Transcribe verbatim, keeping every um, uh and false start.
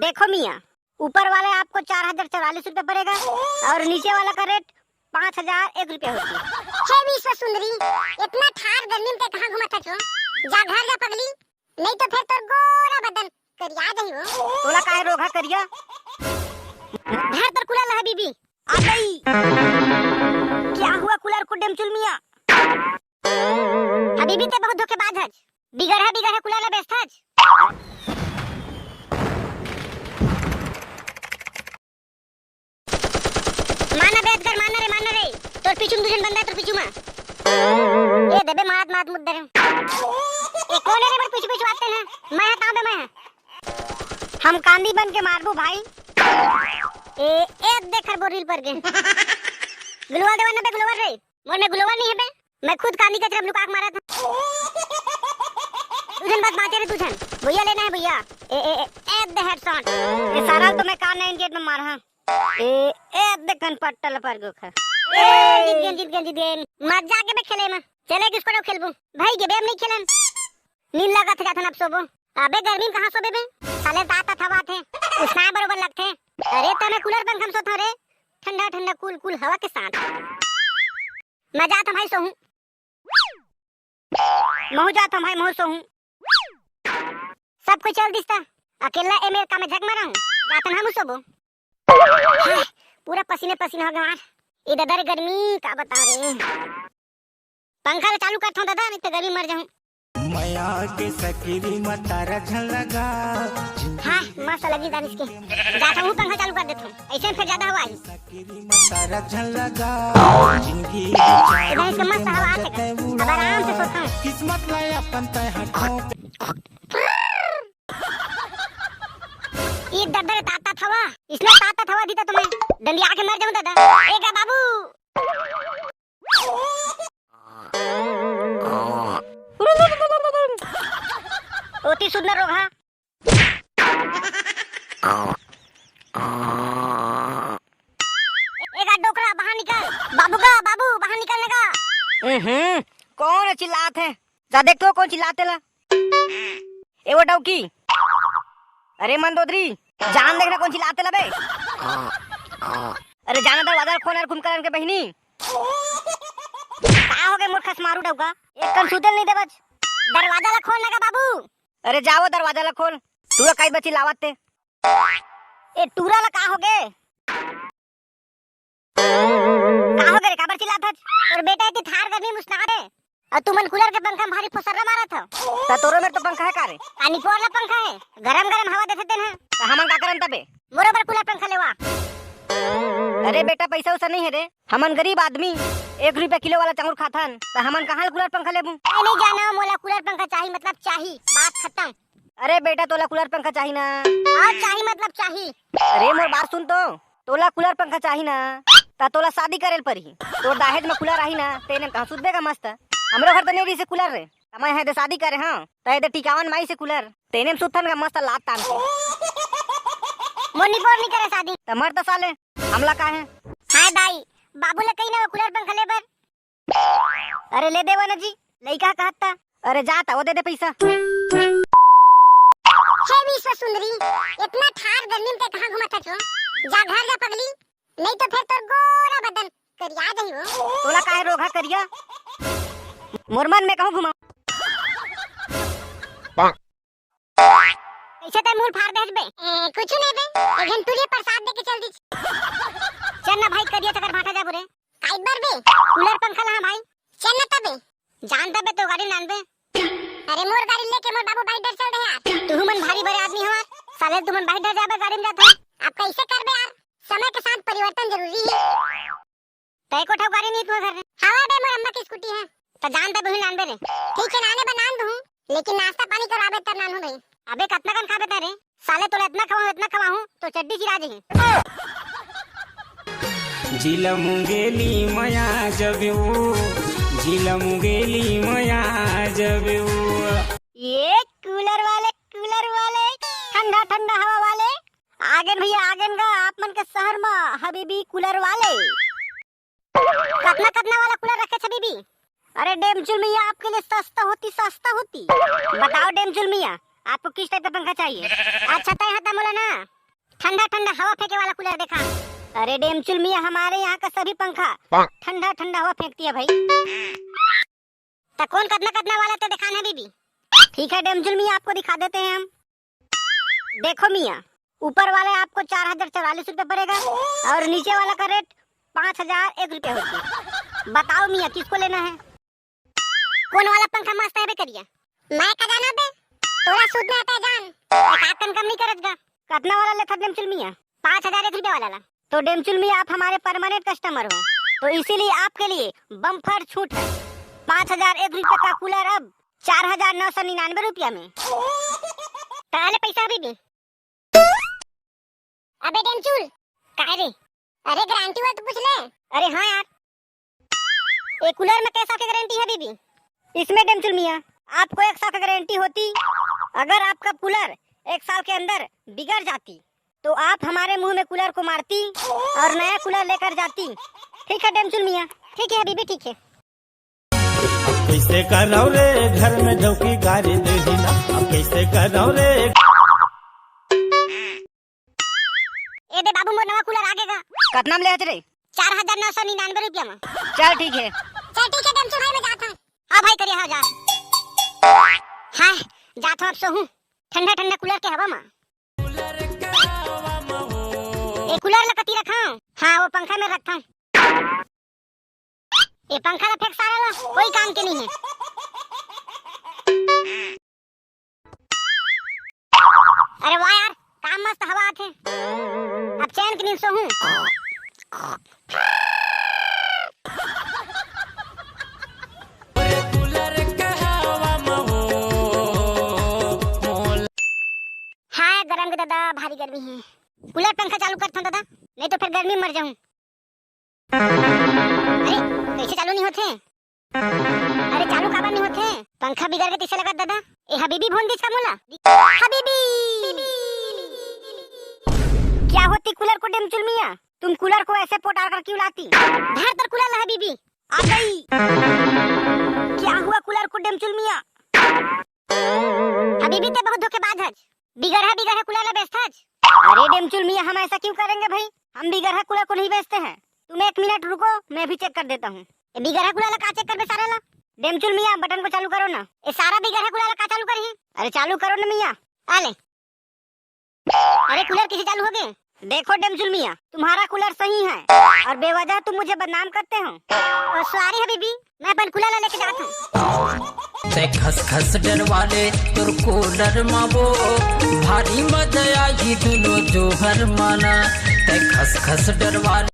देखो मियाँ, ऊपर वाला आपको चार हजार चौवालीस रुपया पड़ेगा और नीचे वाला का रेट पाँच हजार एक रुपया होती। हे विश्व सुंदरी, इतना ठार गर्मी में ते कहाँ घूमत हच हो? जा घर जा पगली, नहीं तो फिर तोर गोरा बदन करिया जाही हो। तोला काहे रोग है करिया? धर तोर कूलर ला हबीबी। आ गई। क्या हुआ कूलर को डेमचुल मियाँ? हबीबी ते बहुत धोखेबाज हच। बिगर है, बिगर है, कूलर ला बेचथच। माना बे अजगर, माना रे, माना रे। तोर पीछू में दू झन बंदा, तोर पीछू में। ए देबे मारत, मारत मुद्दा रे। ए कोन हे रे, मोर पीछू, पीछू आथे ना। मैं हटाऊं बे, मैं। हम कांदी बन के मारबू भाई। ए, ए देख रे बोरिल पर गे। ग्लोवाल देवा ना बे, ग्लोवाल रे। मोर में ग्लोवाल नहीं है बे। मैं खुद कांदी कचरा में लुका के मारत हूँ। दू झन बस बाँचे रे, दू झन। भैया लेना है भैया। ए, ए, ए, ए दे हेडशॉट। ये सारा तो मैं कान नाइन गेट में मार हाँ। ए, ए दे कन पट्टल पर गो खा। ए, जीत गेन, जीत गेन, जीत गेन। मजा आगे बे खेले में। चले किसको खेलबू? भाई गे बे हम नहीं खेलन। नींद लागत हे, जाथन अब सोबो। अबे गर्मी में कहाँ सोबे बे? साले तात हवा थे। उसना बरोबर लगथे। अरे तमे कूलर पंखा में सोथो रे। ठंडा ठंडा कूल कूल हवा के साथ। मैं जात हूँ भाई सोहूँ। महू जात हूँ भाई, महू सोहूँ। सब कोई चल दिस ता। अकेला ए मेर का में झक मारहूँ। जातन हम सोबो। हाँ, पूरा पसीने पसीना हो गया यार। ए दादा रे गर्मी का बता रे। पंखा ला चालू करथव दादा, नहीं तो गर्मी मर जाहूँ। मया के सकरी म तारा झन लगा। हाँ, मस्त लगी दानिश के। जात हूँ पंखा चालू कर देथव। ऐसे में फिर ज्यादा हवा आई। सकरी म तारा झन लगा। जिंदगी इधर इसके मस्त हवा आथे। अब आराम से सोथव। किस्मत ला अपन तय हटो। ई दर्द रे तात तात हवा। इसने तात तात हवा दी तो तुम्हें डंडी आके मर जाऊं दादा। ए गा बाबू। ओती सुंदर रोग हा। ए गा डोकरा बाहर निकल। बाबू गा, बाबू बाहर निकल ना गा। हम्म, कौन चिल्लात हे? जा देख तो कौन चिल्लात हे ला। ए वो डौकी। अरे मंदोदरी, जान देख ना कौन चिल्लात हे ला बे। अरे जाना दरवाजा खोल यार कुंभकर्ण के बहिनी। का हो गे मूर्ख मारू डौका? एक कन सुते ल नहीं देवच। दरवाजा ला खोल ना गा बाबू। अरे जावो दरवाजा ला खोल। टूरा काई बची लावत ते। ए टूरा ला का हो गे? का हो गे रे? काबर चिल्लात हच? तोर बेटा इतनी ठार गर्मी में उसना रे। अउ तुमन कूलर के पंखा में भारी फोसर्रा मारत हव। त तोरो मेर तो पंखा हे का रे? आ निपोर ला पंखा हे, गरम गरम हवा देथे तेन ह। त हमन का करन तबे? मोरो बर कूलर पंखा लेवा। अरे बेटा, पैसा उसा नहीं हे रे, हमन गरीब आदमी, एक रुपया किलो वाला चाउर खाथन, त हमन कहाँ ले कूलर पंखा लेबू? ए, नहीं जाना, मोला कूलर पंखा चाही, मतलब चाही, बात खत्म। अरे बेटा, तोला कूलर पंखा चाही ना? हाँ, चाही मतलब चाही। अरे मोर बात सुन तो, तोला कूलर पंखा चाही ना, त तोला शादी करे ल परही। तोर दहेज में कूलर आही ना, तेने में कहाँ सुतबे का मस्त? हमरो घर तो नहीं रही से कूलर रे, त मैं हे दे शादी करे हाँ, त हे दे टिकावन माई से कूलर, तेने में सुतन का मस्त लात तान के। मोर निपोर नहीं करे शादी। त मर त साले, हमला का हे? हाँ दाई, बाबू ले कही ना वो कूलर पंखा ले बर। अरे ले देवा ना जी, लइका कहत ता। अरे जा ता, वो दे दे पैसा। हे विश्व सुंदरी, इतना ठार गर्मी में ते कहाँ घूमत हच हो? जा घर जा पगली, नहीं तो फिर तोर गोरा बदन करिया जाही हो। तोला काहे रोग है करिया? मोर मन में कहूँ घुमा। कैसे ते मुंह फाड़ देहच बे? ए, कुछ नहीं बे, एक घन तुरिया प्रसाद दे के चल दी। चल ना भाई, करिया चकर भाटा जाबो रे। काई बर बे? कूलर पंखा ला भाई। चल ना तबे। जान तबे तो गाड़ी नान बे। अरे मोर गाड़ी लेके मोर बाबू बाइक डर चल रहे यार। तुहू मन भारी बड़े आदमी हमार। साले तुमन बाइक डर जाबे गाड़ी में जात हो। आप कैसे करबे यार? समय के साथ परिवर्तन जरूरी है। तय को ठौकारी नहीं तुआ घर रे। हवा बे मोर अम्मा की स्कूटी है। त जान त बहिन लान बे रे। ठीक है नाने बना दूँ, लेकिन नाश्ता पानी कराबे तब नानू भाई। अबे कतना कन खाबे त रे? साले तोला इतना खवाऊँ, इतना खवाऊँ, तो चड्डी चिरा जही। जिला मुंगेली मया जबे ओ, जिला मुंगेली मया जबे ओ। ये कूलर वाले, कूलर वाले, ठंडा ठंडा हवा वाले, आगेन भैया, आगेन गा आप मन के शहर म हबीबी कूलर वाले। कतना कतना वाला कूलर रखे छ बीबी? अरे डेमचुल मियाँ, आपके लिए सस्ता होती, सस्ता होती। बताओ डेमचुल मियाँ, आपको किस टाइप का पंखा चाहिए? अच्छा, तय हता मोला ना ठंडा ठंडा हवा फेंके वाला कूलर देखा। अरे डेमचुल मियाँ, हमारे यहाँ का सभी पंखा ठंडा ठंडा हवा फेंकती है भाई। तो कौन कतना कतना वाला तो दिखाना है बीबी। ठीक है डेमचुल मियाँ, आपको दिखा देते हैं हम। देखो मियाँ, ऊपर वाला आपको चार हजार चौवालीस रुपया पड़ेगा और नीचे वाला का रेट पाँच हजार एक रुपया होती है। बताओ मियाँ, किसको लेना है? कौन वाला पंखा मस्त है बे करिया? मैं का जाना बे, तोला सूद में आता है जान। एक आध कन कम नहीं करत गा। कतना वाला लेथस डेमचुल मियाँ? पाँच हजार एक रुपया वाला ला। तो डेमचुल मियाँ, आप हमारे परमानेंट कस्टमर हो, तो इसीलिए आपके लिए बम्पर छूट है। पाँच हजार एक रुपया का कूलर अब चार हजार नौ सौ निन्यानवे रुपया में। ताहले पैसा अभी भी। अबे डेमचुल, काय रे? अरे गारंटी वाला तो पूछ ले। अरे हाँ यार, ये कूलर में कै साल की गारंटी है बीबी? इसमें डेमचुल मियाँ, आपको एक साल की गारंटी होती। अगर आपका कूलर एक साल के अंदर बिगड़ जाती तो आप हमारे मुंह में कूलर को मारती और नया कूलर लेकर जाती। ठीक है डेमचुल मियाँ। ठीक है बीबी, ठीक है। अब कैसे करौ रे, घर में डौकी गारी देही ना, अब कैसे करौ रे। ए दे बाबू, मोर नवा कूलर आगे गा। कतना में लेहच रे? चार हजार नौ सौ निन्यानवे रुपया में। चल ठीक है। चल ठीक है डेमचुल भाई, मैं जात हूँ। हाँ भाई करिया, हाँ जा। हाँ, जात हूँ अब सोहूँ ठंडा ठंडा कूलर के हवा में। ए कूलर ला कती रखा? हाँ, वो पंखा में रखा। ये पंखा ला फेंक सारे ला, कोई काम के नहीं है। अरे वाह यार, का मस्त हवा आथे। अब चैन के नींद सोहूं। हाय गरम के दादा, भारी गर्मी है। कूलर पंखा चालू करथन दादा, नहीं तो फिर गर्मी मर जाऊं। अरे, कैसे चालू नहीं होथे? अरे, चालू काबर नहीं होथे? पंखा बिगड़ के तैसे लगत दादा। ए हबीबी फोन दिस का मोला? हबीबी! क्या होती कूलर को डेमचुल मियाँ? तुम कूलर को ऐसे पोटार कर क्यों लाती? धर तर कूलर ला हबीबी। आ गई। क्या हुआ कूलर को डेमचुल मियाँ? हबीबी ते बहुत धोखेबाज हच। बिगड़हा बिगड़हा कूलर ला बेचथच। अरे डेमचुल मियाँ, हम ऐसा क्यों करेंगे भाई? हम बिगड़हा कूलर को नहीं बेचते हैं। तुम एक मिनट रुको, मैं भी चेक कर देता हूँ। ए बिगड़हा कूलर ला का चेक करबे सारे ला? डेमचुल मियाँ, बटन को चालू करो ना। ए सारा बिगड़हा कूलर ला का चालू करही? अरे चालू करो ना मियाँ। आ ले। अरे कूलर कैसे चालू हो गए? देखो डेमचुल मियाँ, तुम्हारा कूलर सही है और बेवजह तुम मुझे बदनाम करते हो। ओ सॉरी हबीबी, मैं अपन कूलर ला लेके जात हूँ। ते खस खस डरवा ले तोर कूलर मा वो, भारी मजा आही दुनो जोहर माना। ते खस खस डरवा ले।